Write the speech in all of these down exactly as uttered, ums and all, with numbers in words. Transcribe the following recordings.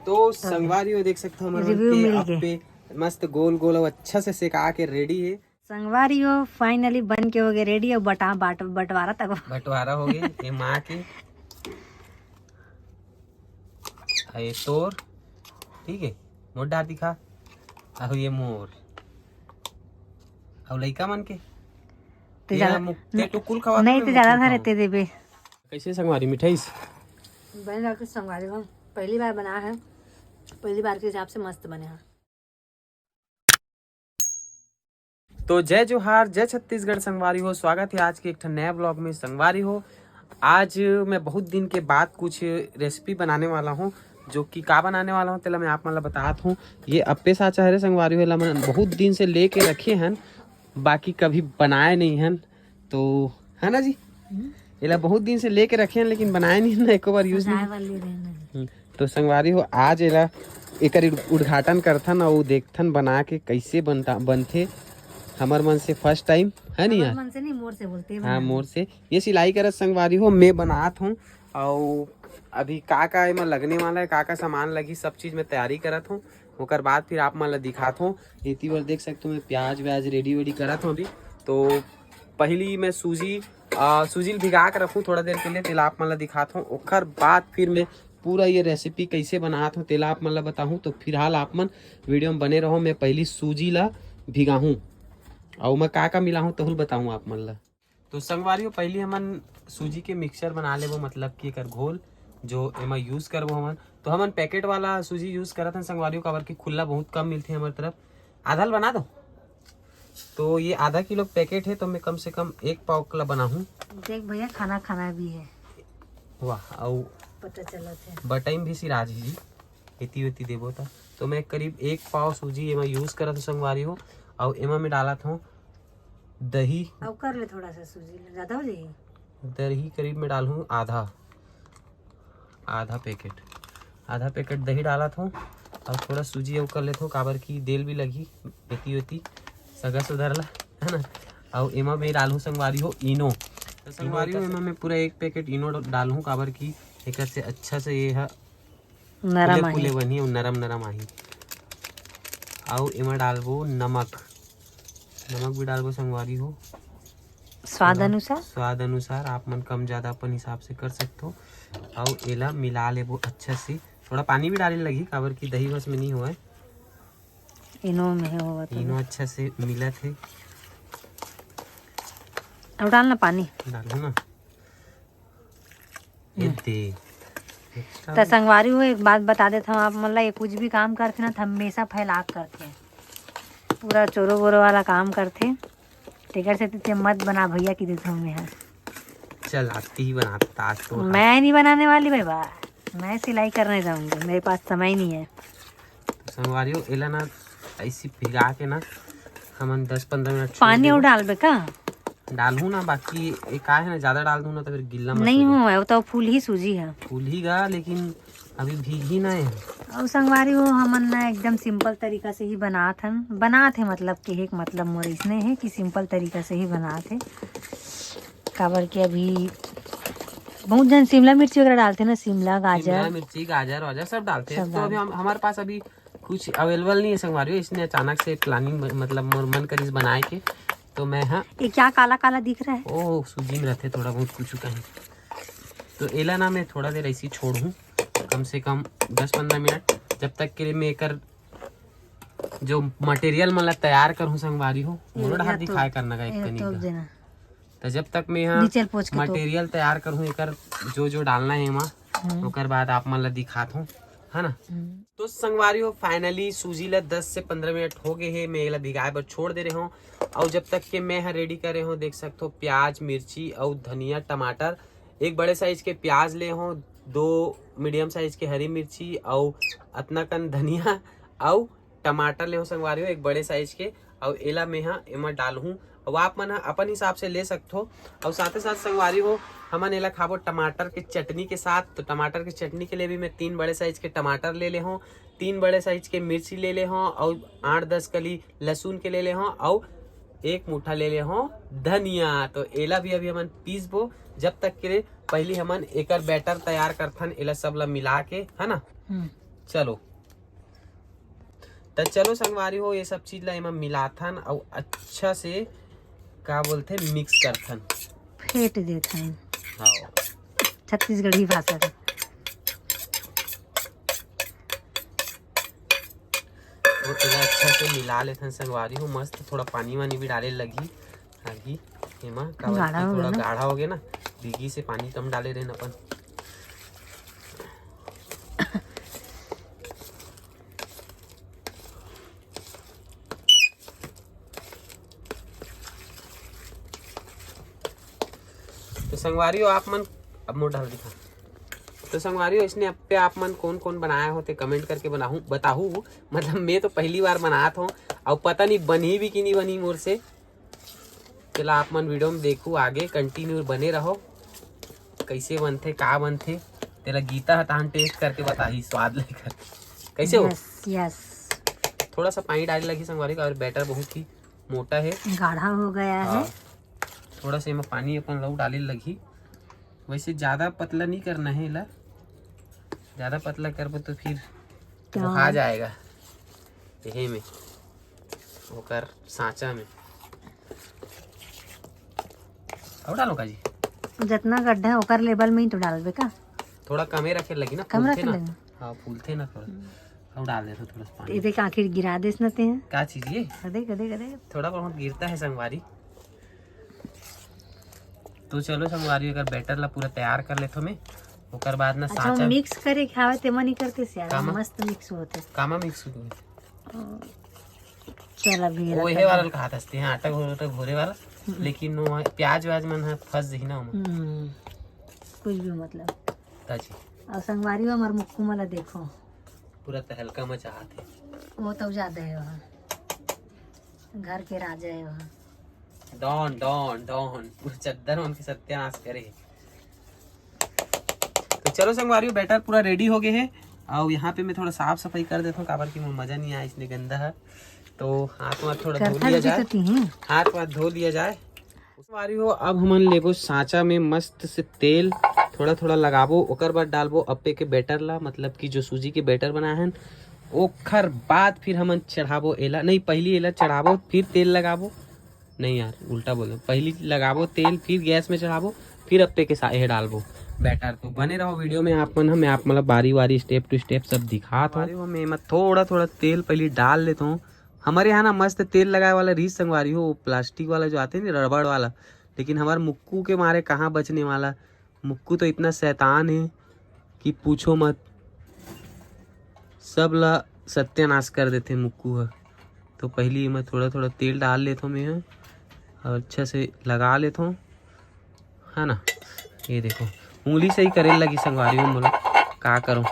तो संगवारी हो, देख सकते हो हमर मन के अप्पे मस्त गोल गोल अउ अच्छा से सेका के रेडी है। संगवारी हो, फाइनली बन के हो गए रेडी। अउ बटा बाट बंटवारा तक बंटवारा हो गए। ये माँ के, ये तोर, ठीक है, मोर डार दिखा, अउ ये मोर, अउ लइका मन के। ते ज्यादा ते टुकुल खवा नहीं, ते ज्यादा धरे ते देबे। कैसे संगवारी मिठाई? बन जाके संगवारी हो, पहली बार बना है, पहली बार के हिसाब से मस्त बने हैं। तो जय जोहार, जय छत्तीसगढ़ संगवारी हो, स्वागत है आज के एक ठन नया ब्लॉग में। संगवारी हो, आज मैं बहुत दिन के बाद कुछ रेसिपी बनाने वाला हूँ, जो कि का बनाने वाला हूँ तेला मैं आप मन ला बतात हूँ। ये अप्पे साचा हरे संगवारी हो, एला मैं बहुत दिन से लेके रखे हन, बाकी कभी बनाए नहीं हन। तो है ना जी, एला बहुत दिन से लेके रखे हैं लेकिन बनाए नहीं ना, एको बार यूज नहीं। हम्म, तो संगवारी हो, आज एला एकर उद्घाटन करथन अउ देखथन बना के कैसे बनता बनथे। हमर मन से फर्स्ट टाइम है नहीं यार। मन से नहीं, मोर से बोलते हैं हाँ, मोर से। ये सिलाई करत संगवारी हो, मैं बनात हूँ। अउ अभी का का एमा लगने वाला है, का का सामान लगही, सब चीज मैं तैयारी करत हूँ। ओकर बाद फिर आप मन ला दिखात हूँ। एती बर देख सकते हो मैं प्याज व्याज रेडी वेडी करत हूँ अभी। तो पहली मैं सूजी, आ, सूजी ल भिगा के रखूँ थोड़ा देर के लिए, तेला आप मन ला दिखात हूँ। ओकर बाद फिर मैं पूरा ये रेसिपी कैसे बनात हूँ तेला आप मन ला बताहूँ। तो फिलहाल आप मन वीडियो में बने रहो। मैं पहली सूजी ला भिगाहूँ अउ मैं का का मिलाहूँ तहू ल बताहूँ आप मन ला। तो संगवारी हो, पहली हमन सूजी के मिक्सचर बना लेबो, मतलब कि एकर घोल जो एमा यूज करबो हमन। तो हमन पैकेट वाला सूजी यूज करत हन संगवारी हो, काबर कि खुला बहुत कम मिलथे हमर तरफ। आधा ल बना दो। तो ये आधा किलो पैकेट है, तो मैं कम से कम एक पाव ला बनाहूँ। देख भैया, खाना खाना भी है। वाह, अउ पता चलत है। बटई में भी सिराज ही जी, एती ओती देबो त। तो मैं करीब एक पाव सूजी एमा यूज करत हूँ संगवारी हो, अउ एमा मैं डालत हूँ दही। अब कर ले थोड़ा सा सूजी, ज्यादा हो जाएगी। दही करीब मैं डालहूँ आधा, आधा पैकेट, आधा पैकेट दही डालत हूँ। अउ थोड़ा सूजी अउ कर लेत हूँ, काबर कि देल भी लगही एती ओती सगा सुधर ला, है ना। अउ एमा मैं डालहूँ संगवारी हो इनो। तो संगवारी हो, एमा मैं पूरा एक पैकेट इनो डालहूँ, काबर कि एकर से अच्छा से ये ह नरम फुले फुले आही। बनही अउ नरम नरम आही। अउ एमा डालबो नमक, नमक भी डालबो संगवारी हो। स्वाद थोड़ा अनुसार? स्वाद अनुसार आप मन कम ज्यादा अपन हिसाब से कर सकथो। अउ एला मिला लेबो अच्छा से। थोड़ा पानी भी डाले लगही, काबर कि दही बस में नहीं होवय। इनो में होवत इनो होवय। अच्छा से मिलत हे। अब डाल ना पानी। डालो ना। ये दे। त संगवारी हो, एक बात बता देत हूँ आप मन ला, ये कुछ भी काम करथे ना, त हमेशा फैला के करथे, पूरा चोरो बोरो वाला काम करथे। तेकर से ते मत बना भैया, की देत हूँ मैं। चल, आती ही बनाता आज तो। मैं नहीं बनाने वाली भाई, बा, मैं सिलाई करने जाऊंगी, मेरे पास समय नहीं है। संगवारी हो, एला ना ऐसी भिगा के ना हमन दस पंद्रह मिनट छोड़ पानी देबो। और डालबे का? डालहूँ ना, बाकी ये का है ना, ज्यादा डाल दूँ ना तो फिर गिल्ला मत नहीं हो जाए। हो, वो तो फूल ही सूजी है। फूल ही गा, लेकिन अभी भीगी ना है। और संगवारी हो, हमन ना एकदम सिंपल तरीका से ही बनात हन, बनात है मतलब कि एक मतलब मोर इसने है कि सिंपल तरीका से ही बनात है, काबर के अभी बहुत जन शिमला मिर्ची वगैरह डालते हैं ना, शिमला, गाजर। शिमला मिर्ची, गाजर वाजर सब डालते हैं। सब तो अभी डालते। हम, हमारे पास अभी कुछ अवेलेबल नहीं है संगवारी हो, इसने अचानक से प्लानिंग ब-, मतलब मोर मन करिस बनाए के, तो मैं हाँ। ये क्या काला काला दिख रहा है? ओ, सूजी में रहते थोड़ा बहुत कुछ कहीं। तो एला ना मैं थोड़ा देर ऐसे ही छोड़हूँ, कम से कम दस पंद्रह मिनट, जब तक के लिए मैं एकर जो मटेरियल मन ला तैयार करहूँ संगवारी हो, ये मोर डाहर तो, दिखाए करना का एक ये कनी तो का। देना। तो जब तक मैं यहाँ नीचे पोंछ के तो। मटेरियल तैयार करहूँ एकर, जो जो डालना है एमा, हम्म। ओकर बाद आप मन ला दिखात हूँ, है ना? हम्म। तो संगवारी हो, फाइनली सूजी ला दस से पंद्रह मिनट हो गए हे, मैं एला भिगाए बर छोड़ दे रहे हूँ। और जब तक के मैं यहाँ रेडी करे हूँ, देख सकते हो प्याज, मिर्ची और धनिया, टमाटर, एक बड़े साइज के प्याज ले हूँ, दो मीडियम साइज के हरी मिर्ची और अतना कन धनिया और टमाटर ले हो संगवारी हो एक बड़े साइज के, अउ एला मेहा एमा डालहूँ। अउ आप मन ह अपन हिसाब से ले सकथो। अउ साथे साथ संगवारी हो, हमन एला खाबो टमाटर के चटनी के साथ। तो टमाटर के चटनी के लिए भी मैं तीन बड़े साइज के टमाटर ले ले हूँ, तीन बड़े साइज के मिर्ची ले ले हूँ, अउ आठ दस कली लहसुन के ले ले हूँ, अउ एक मुट्ठा ले ले हूँ धनिया। तो एला भी अभी हमन पीसबो। जब तक के लिए पहली हमन एकर बैटर तैयार करथन, एला सब ला मिला के, है ना? हम्म। चलो, त चलो संगवारी हो, ये सब चीज ला एमा मिलाथन अउ अच्छा से, का बोलथे, मिक्स करथन। फेंट देथन। हाँ। छत्तीसगढ़ी भाषा का। तो एला अच्छा से मिला लेथन संगवारी हो, मस्त। थोड़ा पानी वानी भी डाले लगही, आगी एमा, काबर गाढ़ा कि हो थोड़ा गया ना। गाढ़ा हो गया ना, भीगी से पानी कम डाले रहे अपन। तो संगवारी हो, आप मन, अब मोर डाल दिखा। तो संगवारी हो, इसने अप्पे आप मन कौन कौन बनाए हो ते कमेंट करके बनाहू, बताहू। मतलब, मैं तो पहली बार बनात हूँ, और पता नहीं बनही भी कि नहीं बनही मोर से। चला, आप मन वीडियो में देखू, आगे कंटिन्यू बने रहो, कैसे बनथे, का बनथे, तेला गीता ह तहन टेस्ट करके बताही, स्वाद लेकर। कैसे हो? Yes, yes. थोड़ा सा पानी डाले लगी संगवारी का, और बैटर बहुत ही मोटा है। गाढ़ा हो गया है। हाँ। थोड़ा सा एमा पानी अपन लऊ डाले लगी। वैसे ज़्यादा पतला नहीं करना है एला, ज़्यादा पतला करबो तो फिर क्या? वो खा जाएगा यही में, ओकर सांचा में। और डालो का जी? जितना गड्ढा है, ओकर लेवल में ही तो डालबे का? थोड़ा कमे रखे लगी ना, कम फूलथे रखे ना। लगी। हाँ, फूलथे ना थोड़ा। और डाल देथो थोड़ा सा पानी। ये देख, आखिर गिरा देस न ते हैं। का चीज ये? कदे, कदे, कदे। थोड़ा बहुत गिरता है संगवारी। तो चलो संगवारी, अगर बैटर ला पूरा तैयार कर लेथो मैं, ओकर बाद ना अच्छा, सांचा मिक्स करे के हावे, तेमा नहीं करते से यार, कामा? मस्त मिक्स होते। कामा मिक्स होते? चल, अभी वो रखा ये है। वाला कहा था, आटा घोरे, आटा घोरे वाला, लेकिन वो प्याज व्याज मन ह फंस जही ना ओमा। हम्म, कुछ भी मतलब। ताजी। और संगवारी हो, हमार मुक्कू मला देखो। पूरा तहलका मचात हे। वो तो ज्यादा है वहाँ, घर के राजा है वहाँ। डॉन, डॉन, डॉन, पूरा चद्दर मन के सत्यानाश करे। तो चलो संगवारी, बैटर पूरा रेडी हो गए है। और यहाँ पे मैं थोड़ा साफ सफाई कर देता हूँ, काबर कि मोर मजा नहीं आया इसने गंदा है। तो हाथ वाथ थोड़ा धो करथन लिया जी जाए। तो तीही। हाथ वाथ धो लिया जाए। संगवारी हो, अब हमन लेबो सांचा में मस्त से तेल, थोड़ा थोड़ा लगाबो, ओकर बाद डालबो अप्पे के बैटर ला, मतलब कि जो सूजी के बैटर बनाए हन, ओकर बाद फिर हमन चढ़ाबो एला, नहीं, पहली एला चढ़ाबो, फिर तेल लगाबो। नहीं यार, उल्टा बोलो, पहली लगाबो तेल, फिर गैस में चढ़ाबो, फिर अप्पे के साथ ये डालबो बैटर। तो बने रहो वीडियो में आप मन, हम आप मतलब बारी बारी, स्टेप टू स्टेप सब दिखात हो। बारी में मैं थोड़ा थोड़ा तेल पहली डाल लेता हूँ। हमारे यहाँ ना मस्त तेल लगाए वाला रीस संगवारी हो, प्लास्टिक वाला जो आते हैं ना, रबड़ वाला, लेकिन हमारे मुक्कू के मारे कहाँ बचने वाला। मुक्कू तो इतना शैतान है कि पूछो मत, सब ला सत्यानाश कर देते मुक्कू ह। तो पहली मैं थोड़ा थोड़ा तेल डाल लेता हूँ मैं ह, और अच्छा से लगा लेता हूँ, है ना। ये देखो, उंगली से ही करे लगी संगवारी हो, बोलो का करूँ।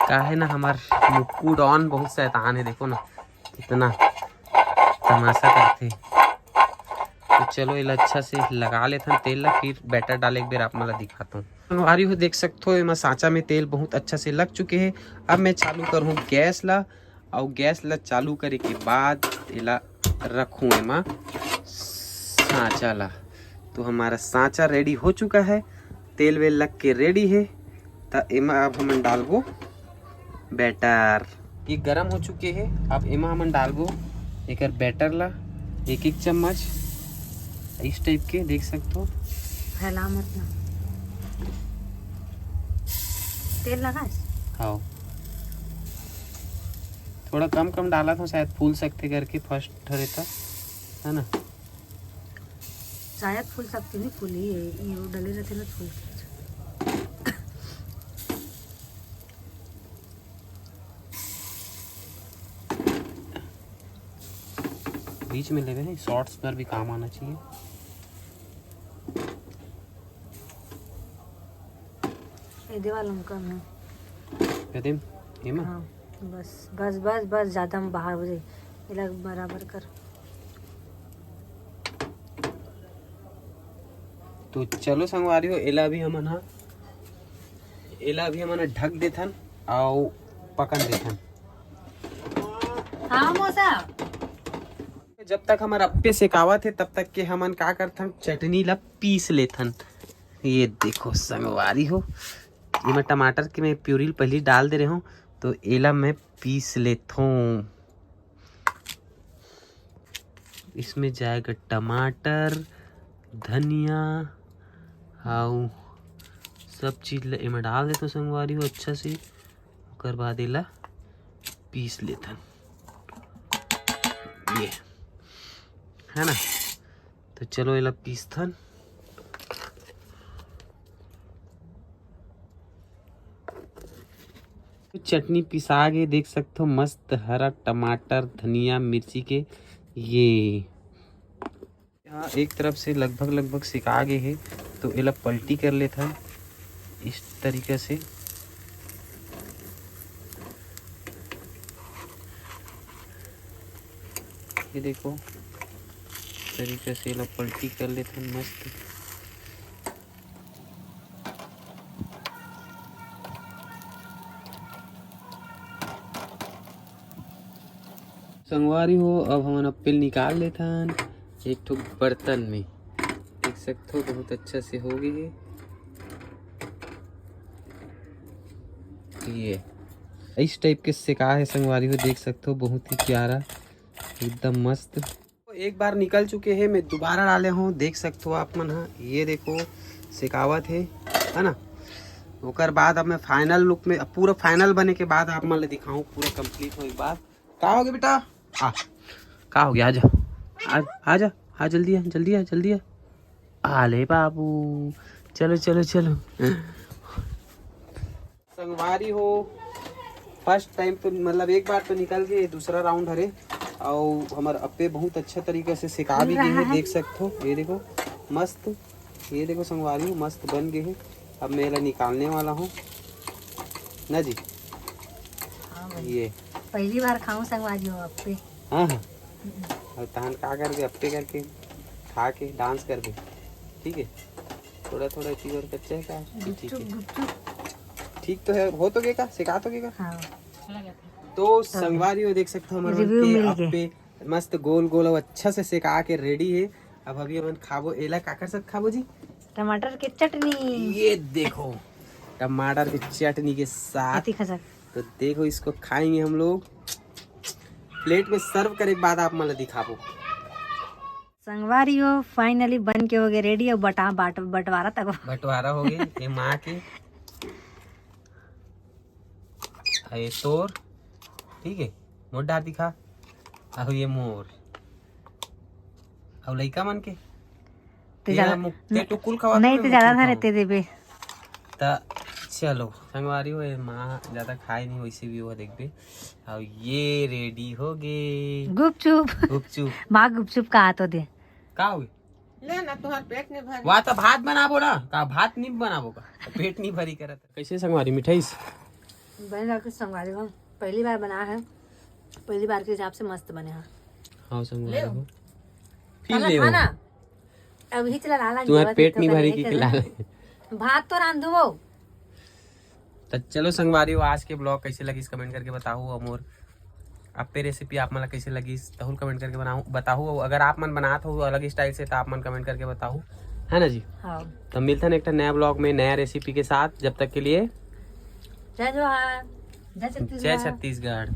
काहे ना, हमार मुक्कू डॉन बहुत शैतान है, देखो ना कितना तमाशा करथे। तो चलो, एला अच्छा से लगा लेथन तेल ला, फिर बैटर डाले एक बेर आप मन ला दिखाता हूँ। संगवारी हो, देख सकते हो, एमा सांचा में तेल बहुत अच्छा से लग चुके है। अब मैं चालू करूँ गैस ला, और गैस ला चालू करे के बाद एला रखूँ एमा सांचा ला। तो हमारा सांचा रेडी हो चुका है, तेल वेल लग के रेडी है। त एमा अब हमन डालबो बैटर। ये गरम हो चुके है, अब एमा हमन डालबो एकर बैटर ला एक एक चम्मच इस टाइप के, देख सकते हो। फैला मत ना, तेल लगा। हाँ, थोड़ा कम कम डाला था, शायद फूल सकते करके फर्स्ट ठरे था, है ना। शायद फूल सकते नहीं, फूल ही है, ये वो डले रहते ना फूल। बीच में लेवे हैं, शॉर्ट्स पर भी काम आना चाहिए। ये देवाल हम कम है। ये दे, ये में? हाँ, बस, बस, बस, बस, ज़्यादा हम बाहर हो जाए। ये लग बराबर कर। तो चलो संगवारी हो, एला भी हमन हा, एला भी हमन हा ढक देथन, आओ पकन देथन। हाँ मौसा। जब तक हमर अप्पे सेकावत हे, तब तक के हमन का करथन, चटनी ला पीस लेथन। ये देखो संगवारी हो, एमा टमाटर के मैं प्यूरी पहली डाल दे रहे हूँ, तो एला मैं पीस लेथों। इसमें जाएगा टमाटर, धनिया, आऊ सब चीज ला एमा डाल देथों संगवारी हो अच्छा से। ओकर बाद एला पीस लेथन, ये है ना। तो चलो एला पीसथन। चटनी पिसा गे, देख सकथो मस्त हरा टमाटर, धनिया, मिर्ची के। ये यहाँ एक तरफ से लगभग लगभग सिका गे हे, तो एला पलटी कर लेथन इस तरीका से। ये देखो, तरीका से एला पलटी कर लेथन मस्त। संगवारी हो, अब हमन अप्पे ल निकाल लेथन एक ठो बर्तन में। देख सकथो बहुत अच्छा से हो गे हे। ये इस टाइप के सेका हे संगवारी हो, देख सकथो बहुत ही प्यारा, एकदम मस्त। एक बार निकल चुके हे, मैं दोबारा डाले हूँ, देख सकथो आप मन ह। ये देखो सेकावत हे, है ना। ओकर बाद अब मैं फाइनल लुक में, अब पूरा फाइनल बने के बाद आप मन ल दिखाऊँ, पूरा कंप्लीट होए के बाद। का हो गे बेटा? आ, का हो गे? आ जा, आ, आ जा, आ जल्दी आ, जल्दी आ, जल्दी आ। आ ले बाबू, चलो चलो चलो। संगवारी हो, फर्स्ट टाइम तो मतलब एक बार तो निकल गे, दूसरा राउंड हरे। अउ हमर अप्पे बहुत अच्छा तरीका से सेका भी गे हे, देख सकथो। ये देखो मस्त, ये देखो संगवारी हो, मस्त बन गे हे। अब मैं एला निकालने वाला हूँ ना जी। हाँ भाई। ये पहली बार खाऊं संगवारी हो अप्पे। हाँ हाँ। अउ तहन का करबे, अप्पे करके खा के डांस करबे, ठीक है। थोड़ा थोड़ा इतनी बार कच्चा है का? ठीक गुपचुप है। गुपचुप। ठीक तो है, हो तो गे का, सेका तो गे का। हाँ। तो संगवारी हो, देख सकथो हमर मन रिव्यू के मिल गे। अप्पे मस्त गोल गोल अउ अच्छा से सेका के रेडी हे। अब अभी हमन खाबो, एला काकर साथ खाबो जी? टमाटर के चटनी। ये देखो, टमाटर के चटनी के साथ। अति खसक। तो देखो, इसको खाएंगे हम लोग। प्लेट में सर्व करे के बाद आप मन ल दिखाबो। संगवारी हो, फाइनली बन के हो गे रेडी। अब बटा बाट बंटवारा तक। बंटवारा हो गे ये माँ के। आ ये तोर, ठीक है, मोर डार दिखा। अउ ये मोर, अउ लइका मन के। ते तेरा ज्यादा मुक-, ते न-, टुकुल खवा नहीं, के ते मुकुल ज्यादा ना खवा। रहते देबे। त चलो संगवारी हो, ये माँ ज्यादा खाए नहीं, वैसे भी वो देखबे। अउ ये रेडी हो गे गुपचुप। गुपचुप। माँ गुपचुप का तो दे। का हो गे? ले ना, तुहार पेट नहीं भरे। वाह, तो भात बनाबो ना का? भात नहीं बनाबो का? पेट नहीं भरी करत। कैसे संगवारी मिठाईस? बने रखे संगवारी हो, पहली बार बना है, पहली बार के हिसाब से मस्त बने हैं। हाँ संगवारी ले। हो। फिर खाना ले हो। खाना। अभी चला लाला तुम्हारे जीवा पेट देखो नहीं भरी करने की के लाल। भात तो रांधू वो। तो चलो संगवारी हो, आज के ब्लॉग कैसे लगिस कमेंट करके बताओ, अउ मोर अप्पे रेसिपी आप मन ला कैसे लगिस तहू ल कमेंट करके बनाओ, बताओ। अउ अगर आप मन बनात हो अलग स्टाइल से तो आप मन कमेंट करके बताओ, है ना जी? हाँ। तो मिलथन एक ठन नया ब्लॉग में नया रेसिपी के साथ, जब तक के लिए जय जोहार, जय छत्तीसगढ़। जय छत्तीसगढ़।